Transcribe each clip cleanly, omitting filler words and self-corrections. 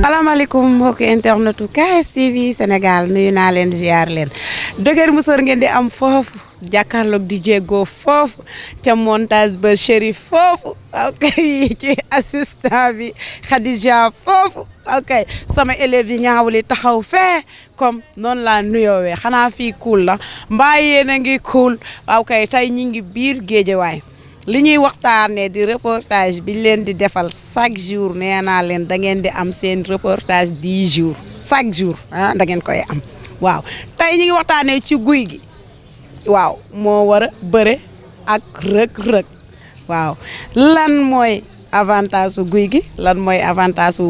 salaamaaleykum mbokki internetu KS TV Sénégal nuyu naa leen ziar leen dëgër musóor ngeen di am foofu jàkkaarloog di jéego foofu ca montage ba Chérif foofu ok ci assistant bi Khadija foofu ok sama élèves yi ñaawli taxaw fee comme noonu laa nuyoowee xanaa fii cool la mbaa yéen a ngi cool ok tey ñi ngi biir Géejawaay li ñuy waxtaanee di reportage bi leen di defal chaque jour nee naa leen da ngeen di am seen reportage 10 jours chaque jour ah da ngeen koy am waaw tey ñu ngi waxtaanee ci Gouye Gui waaw moo war a bëre ak Reug Reug waaw lan mooy avantage su Gouye Gui lan mooy avantage su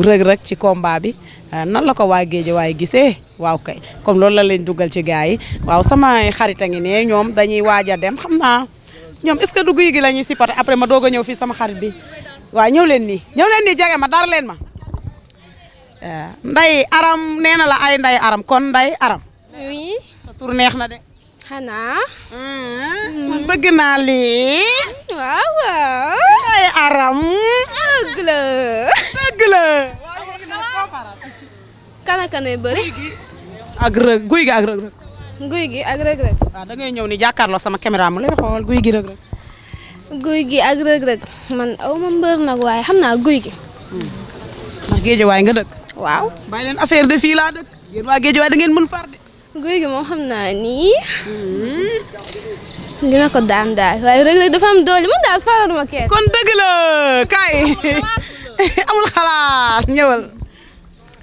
Reug Reug ci combat bi nan la ko waa Géejawaay gisee waaw kay comme loolu la leen dugal ci gars yi waaw sama xarit a ngi ne ñoom dañuy waaj a dem xam naa. ñoom est-ce que du Gouye Gui la ñuy supporté après ma doog a ñëw fii sama xarit bi waaw ñëw leen nii jege ma dara leen ma Nday Aram nee na la ay Nday Aram kon Nday Aram. oui. sa tur neex na de. xanaa. man bëgg naa lii. waaw waaw. Nday Aram. dëgg la. dëgg la. kana kanay bëri. ak Reug Gouye Gui ak Reug Reug. Gouye Gui ak Reug Reug. waaw da ngay ñëw ni jàkkaarloo sama caméra mu lay xool Gouye Gui Reug Reug. Gouye Gui ak Reug Reug man aw ma mbër nag waaye xam naa Gouye Gui. ndax Géejawaay nga dëkk. waaw. bàyyi leen affaire de fii laa dëkk. yéen waa Géejawaay da ngeen mën far de. Gouye Gui moom xam naa nii. dina ko daan daal waaye Reug Reug dafa am doole man daal faraluma kenn. kon dëgg la kaay amul xalaat ñëwal.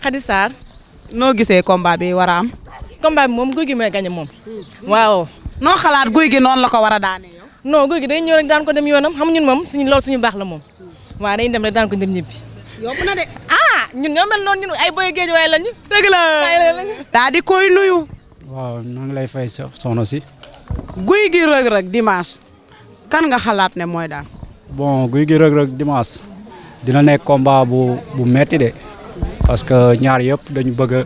Khady Sarr. noo gisee combat bi war a am. combat bi moom Gouye Gui may gagné moom. waaw. noo xalaat Gouye Gui noonu la ko war a daane yow. non Gouye Gui day ñëw rek daan ko dem yoonam xam ñun moom suñu baax la moom. waaw day dem rek daan ko dem ñibbi. yomb na de. ah ñun ñoo mel noonu ñun ay boy Géejawaay lañu. dëgg la daa di koy nuyu. waaw maa ngi lay fay soxna si. Gouye Gui Reug Reug dimanche kan nga xalaat ne mooy daan. bon Gouye Gui Reug Reug dimanche dina nekk combat bu metti de parce que ñaar yëpp dañu bëgg a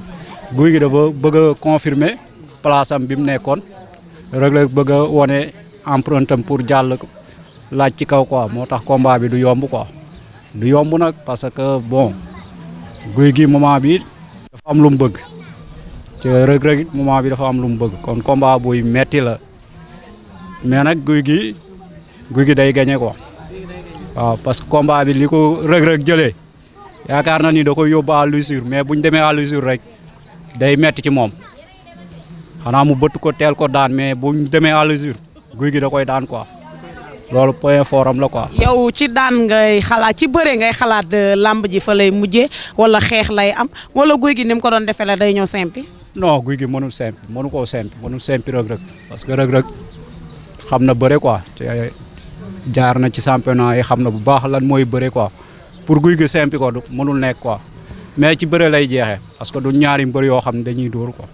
Gouye Gui dafa bëgg a confirmer place am bi mu nekkoon Reug Reug bëgg a wone empreinte am pour jàll laaj ci kaw quoi moo tax combat bi du yomb quoi du yomb nag parce que bon Gouye Gui moment bi dafa am lu mu bëgg te Reug Reug moment bi dafa am lu mu bëgg kon combat buy metti la mais nag Gouye Gui day gagné quoi waaw parce que combat bi li ko Reug Reug jëlee yaakaar na ni da koy yóbbu à l'usure mais buñ demee à l'usure rek day metti ci moom xanaa mu bëtt ko teel ko daan mais buñ demee à l'usure Gouye Gui da koy daan quoi loolu point fort am la quoi. yow ci daan ngay xalaat ci bëre ngay xalaat lamb ji fa lay mujjee wala xeex lay am wala Gouye Gui ni mu ko doon defee la day ñëw simpi. non Gouye Gui mënul simpi Reug Reug parce que Reug Reug xam na bëre quoi te jaar na ci championnat yi xam na bu baax lan mooy bëre quoi pour Gouye Gui simpi ko mënul nekk quoi mais ci bëre lay jeexee parce que du ñaari mbër yoo xam ne dañuy dóor quoi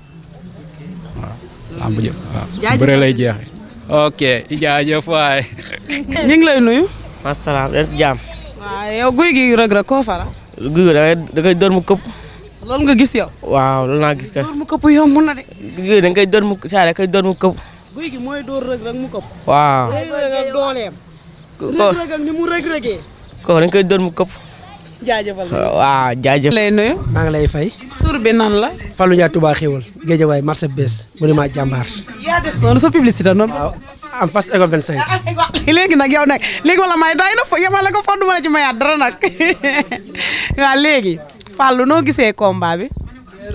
waaw lamb ji waaw bëre lay jeexee. ok jaajëf waay. ñu ngi lay nuyu. masalaam jaam. waaw yow Gouye Gui Reug Reug koo fara. Gouye Gui da ngay door mu këpp. loolu nga gis yow. waaw loolu naa gis ka. door mu këpp yomb na de. Gouye Gui da ngay door mu saa da koy door mu këpp. Gouye Gui mooy door Reug Reug mu këpp. waaw. Reug Reug ak dooleem. Reug Reug ak ni mu Reug Reugee. kooku dañ koy door mu këpp. jaajëfal waaw jaajëf. lay nuyu. maa ngi lay fay. tur bi nan la. Fallou Ndiaye Touba Xéwal Géejawaay marché bees monument jàmbaar. yaa def noonu sa publicité noonu. waaw en face école 25. léegi nag yow nag léegi wala may doy na fa yemale ko foofu du ma la ci mayaat dara nag waaw léegi Fallou noo gisee combat bi.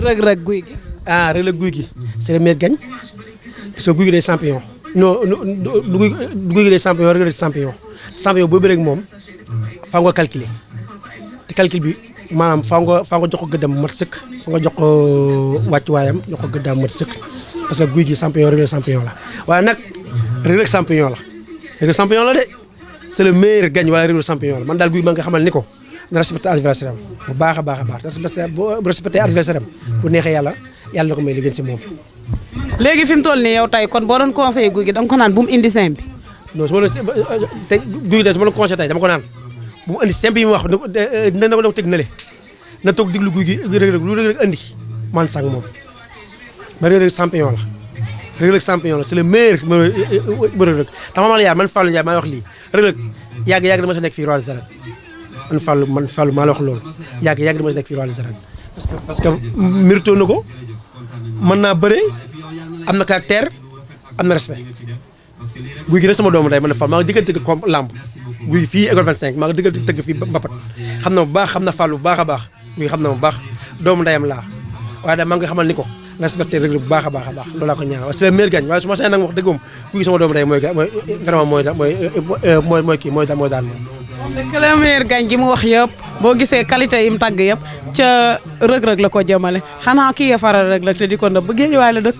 Reug Reug Gouye Gui. ah Reug Reug Gouye Gui c'est le meilleur gagne parce que Gouye Gui day champion. non Gouye Gui day champion Reug Reug champion champion boo bëreeg moom fa nga calculer te calcul bi maanaam fa nga jox ko gëddam mat sëkk fa nga jox ko wàccuwaayam jox ko gëddam mat sëkk parce que Gouye Gui champion Reug Reug champion la waaye nag Reug Reug champion la Reug Reug champion la de c'est le meilleur gagne wala Reug Reug champion la man daal Gouye Gui ma nga xamal ni ko na respecté adversaire am bu baax a baax a baax bu respecté adversaire am bu neexee yàlla na ko may li gën si moom. léegi fi mu toll nii yow tey kon boo doon conseillé Gouye Gui da nga ko naan bu mu indi simpi. non su ma doon tey Gouye Gui de su ma doon conseillé tey dama ko naan bu mu indi simpi yi mu wax na ko teg na le na toog diglu Gouye Gui Reug Reug lu Reug Reug indi man sang moom ba Reug Reug champion la Reug Reug champion la c'est le meilleur Reug Reug tax ma la yaa man Fallou Ndiaye maa wax lii Reug Reug yàgg dama sa nekk fii roi des arènes man Fallou maa la wax loolu yàgg dama sa nekk fii roi des arènes parce que mérito na ko mën naa bëre am na caractère am na respect guy gi rek sama doomu day man Fallou maa ngi diggante ko lamb guy fii école 25 maa ngi diggante tëgg fii mbapat xam na bu baax xam na Fallou bu baax a baax guy xam na bu baax doomu ndayam laa waaye daal maa ngi xamal ni ko nga respecté Reug Reug bu baax a baax loolu laa ko ñaan c'est le meilleur gagne waaye su ma seen nag wax dëgg moom guy sama doomu day mooy vraiment mooy daan moom. que le meilleur gagne gi mu wax yëpp boo gisee qualité yi mu tàgg yëpp ca Reug Reug la ko jëmale xanaa kii ya faral Reug Reug te di ko nëbb Géejawaay la dëkk.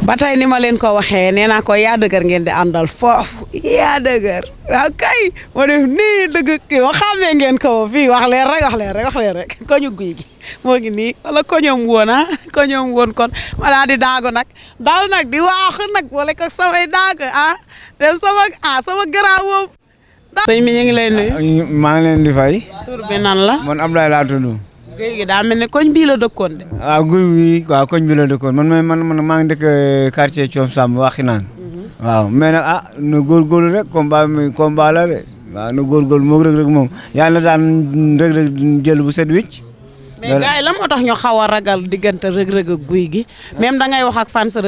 ba tey ni ma leen ko waxee nee naa ko yaa dëgër ngeen di àndal foofu yaa dëgër waaw kay ma def nii dëgg kii ma xàmmee ngeen ko fii wax leen rek ko ñu guy gi moo ngi nii wala ko ñoom woon kon ma daa di daagu nag di waaxu nag wala ko samay daagu dem sama grand moom. sëñ mi ñu ngi lay nuyu. maa ngi leen di fay. tur bi nan la. man Abdoulaye laa tudd. guy gi daa mel ne koñ bii la dëkkoon de. waaw guy gi waaw koñ bii la dëkkoon man maa ngi dëkk quartier Thiom Samb Waxinaan. waaw mais nag na góorgóorlu rek combat la de waaw na góorgóorlu moom Reug Reug moom yàlla daan Reug Reug jël bu set wicc. mais gars yi la moo tax ñu xaw a ragal diggante Reug Reug ak guy gi même da ngay wax ak fan sa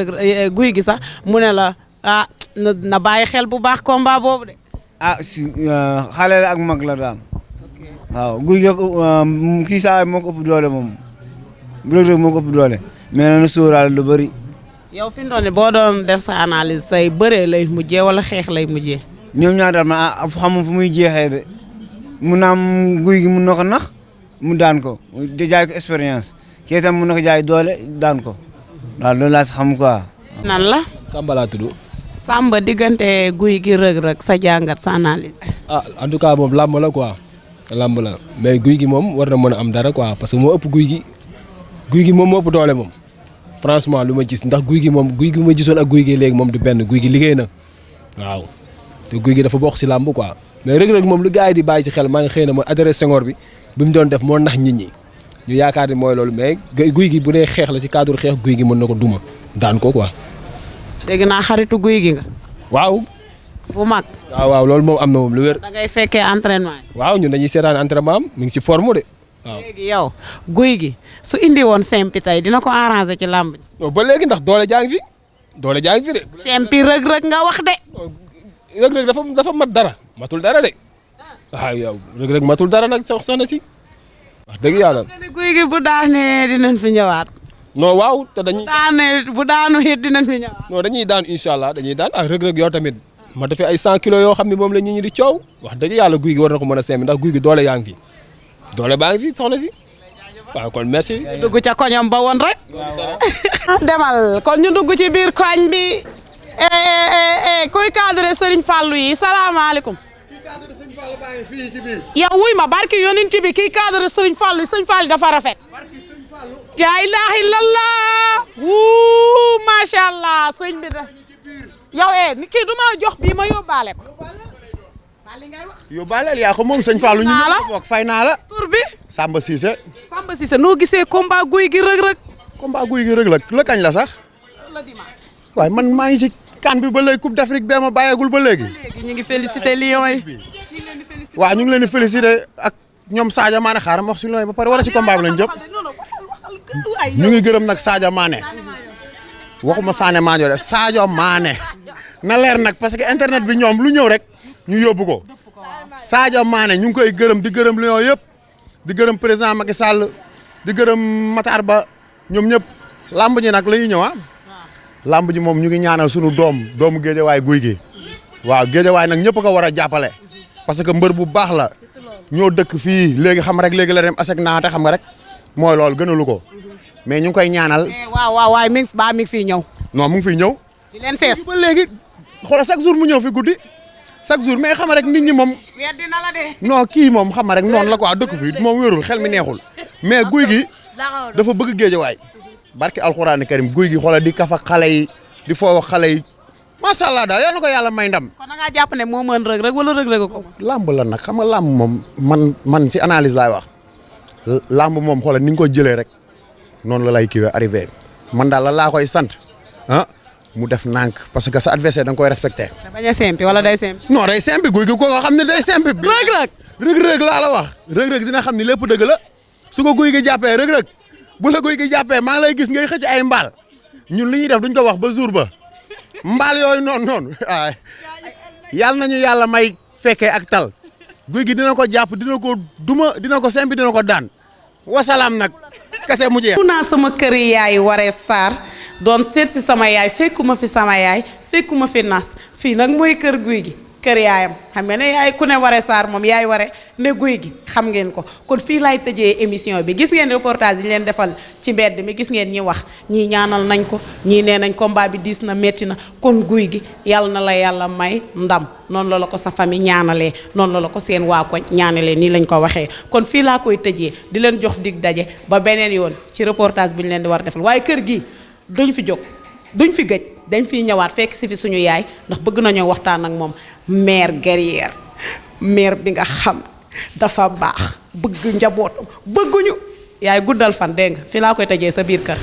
guy gi sax mu ne la na bàyyi xel bu baax combat boobu de. xale la ak mag la daal. waaw guy gi kii saa moo ko ëpp doole moom Reug Reug moo ko ëpp doole mais na sóoraale lu bëri. yow fi mu toll nii boo doon def sa analyse say bëree lay mujjee wala xeex lay mujjee. ñoom ñaar daal ma xamul fu muy jeexee de mun naa am guy gi mun na ko nax mu daan ko di jaay ko expérience kii itam mun na ko jaay doole daan ko waaw loolu laa si xam quoi. nan la. Samba laa tudd. Samba diggante guy gi Reug Reug sa jàngat sa analyse. En tout cas moom làmb la quoi. lamb la mais guy gi moom war na mën a am dara quoi parce que moo ëpp guy gi moom moo ëpp doole moom franchement lu ma gis ndax guy gi ma gisoon ak guy gi léegi moom du benn guy gi liggéey na waaw te guy gi dafa bokk si lamb quoi mais Reug Reug moom lu gars yi di bàyyi ci xel maa ngi xëy na mooy adresse Senghor bi mu doon def moo nax nit ñi ñu yaakaar ni mooy loolu mais guy gi bu dee xeex la si cadre xeex guy gi mën na ko duma daan ko quoi. dégg naa xaritu guy gi nga. waaw. bu mag. waaw loolu moom am na moom lu wér. da ngay fekkee entraînement yi. waaw ñun dañuy seetaan entraînement am mi ngi si forme de waaw. léegi yow guy gi su indi woon simpi tey dina ko arranger ci làmb ji. non ba léegi ndax doole jaa ngi fi de. simpi Reug Reug nga wax de. Reug Reug dafa mat dara matul dara de waaw yow Reug Reug matul dara nag soxna si wax dëgg yàlla. guy gi bu daanee dinañ fi ñëwaat. non waaw te dañuy. bu daanu it dinañ fi ñëwaat. non dañuy daan incha allah dañuy daan Reug Reug yow tamit. ma defee ay 100 kilos yoo xam ne moom la nit ñi di coow wax dëgg yàlla guy gi war na ko mën a sembi ndax guy gi doole yaa ngi fi doole baa ngi fi soxna si waaw kon merci. dugg ca koñam ba woon rek. demal kon ñu dugg ci biir koñ bi. kuy cadre Serigne Fallou yi salaamaaleykum. yow wuy ma barki yonent bi kii cadre Serigne Fallou yi Serigne Fallou dafa rafet. yaa ilaaha illallah. wuu macha allah sëñ bi da. yow ni kii du ma jox bii ma yóbbaale ko. yóbbaaleel yaa ko moom sëñ Fallou ñu bokk fay naa la. tur bi. Samba Cissé. Samba Cissé noo gisee combat guy gi Reug Reug. combat guy gi Reug Reug la kañ la sax. la dimanche. waaye man maa ngi ci kan bi ba léegi Coupe d'Afrique bee ma bàyyeegul ba léegi. ñu ngi félicité Lions yi. waaw ñu ngi leen di félicité ak ñoom Sadio Mané xaaral ma wax si Lions yi ba pare war a si combat bi lañ jëm. ñu ngi gërëm nag Sadio Mané. waxuma Sané Mané de Sadio Mané. na leer nag parce que internet bi ñoom lu ñëw rek ñu yóbbu ko Sadio Mané ñu ngi koy gërëm di gërëm Lions yëpp di gërëm président Macky Sall di gërëm Matar Ba ñoom ñëpp lamb ji nag la ñuy ñëw lamb ji moom ñu ngi ñaanal sunu doomu Géejawaay guy gi waaw Géejawaay nag ñëpp ko war a jàppale parce que mbër bu baax la ñoo dëkk fii léegi xam rek léegi la dem asek naate xam nga rek mooy loolu gënalu ko mais ñu ngi koy ñaanal. waaw waay mi ngi fii ñëw. non mu ngi fiy ñëw. di leen sees ba léegi xoolal chaque jour mu ñëw fi guddi chaque jour mais xam nga rek nit ñi moom. weddi na la de. non kii moom xam nga rek noonu la quoi dëkk fi moom wérul xel mi neexul mais guy gi dafa bëgg Géejawaay barki alxuraani karim guy gi xoolal di kafa xale yi di foo wax xale yi macha allah daal yal na ko yàlla may ndam. kon da ngaa jàpp ne moo mën Reug Reug wala Reug Reug ko. lamb la nag xam nga lamb moom man si analyse laay wax lamb moom xoolal ni nga ko jëlee rek noonu la lay kiiwee arrivé man daal la laa koy sant mu def nànk parce que sa adversaire da nga koy respecté. da bañ a sempi wala day sempi. non day sempi Gouye Gui ko nga xam ne day sempi. rëg-rëg laa la wax rëg-rëg dina xam ni lépp dëgg la su ko Gouye Gui jàppee rëg-rëg bu la Gouye Gui jàppee maa ngi lay gis ngay xëcc ay mbaal ñun li ñuy def duñ ko wax ba jour ba mbaal yooyu noonu yàlla nañu yàlla may fekkee ak tal Gouye Gui dina ko jàpp dina ko duma dina ko sempi dina ko daan wasalaam nag kese mu jeex. naa sama kër yaay Waré Sarr doon seet si sama yaay fekkuma fi sama yaay fekkuma fi nas fii nag mooy kër Gouye Gui kër yaayam xam nga ne yaay ku ne Waré Sarr moom yaay Waré ne Gouye Gui xam ngeen ko kon fii laay tëjee émission bi gis ngeen reportage yi ñu leen defal ci mbedd mi gis ngeen ñi wax ñii ñaanal nañ ko ñii nee nañ combat bi diis na métti na kon Gouye Gui yàlla na la yàlla may ndam noonu la ko sa famille ñaanalee noonu la ko seen waa ko ñaanalee nii lañ ko waxee kon fii laa koy tëjee di leen jox dig daje ba beneen yoon ci reportage bi ñu leen di war defal waaye kër gi duñ fi jóg duñ fi gëj dañ fiy ñëwaat fekk si fi suñu yaay ndax bëgg nañoo waxtaan ak moom mère guerrière mère bi nga xam dafa baax bëgg njabootam bëgguñu yaay guddal fan dégg nga fi laa koy tëjee sa biir kër.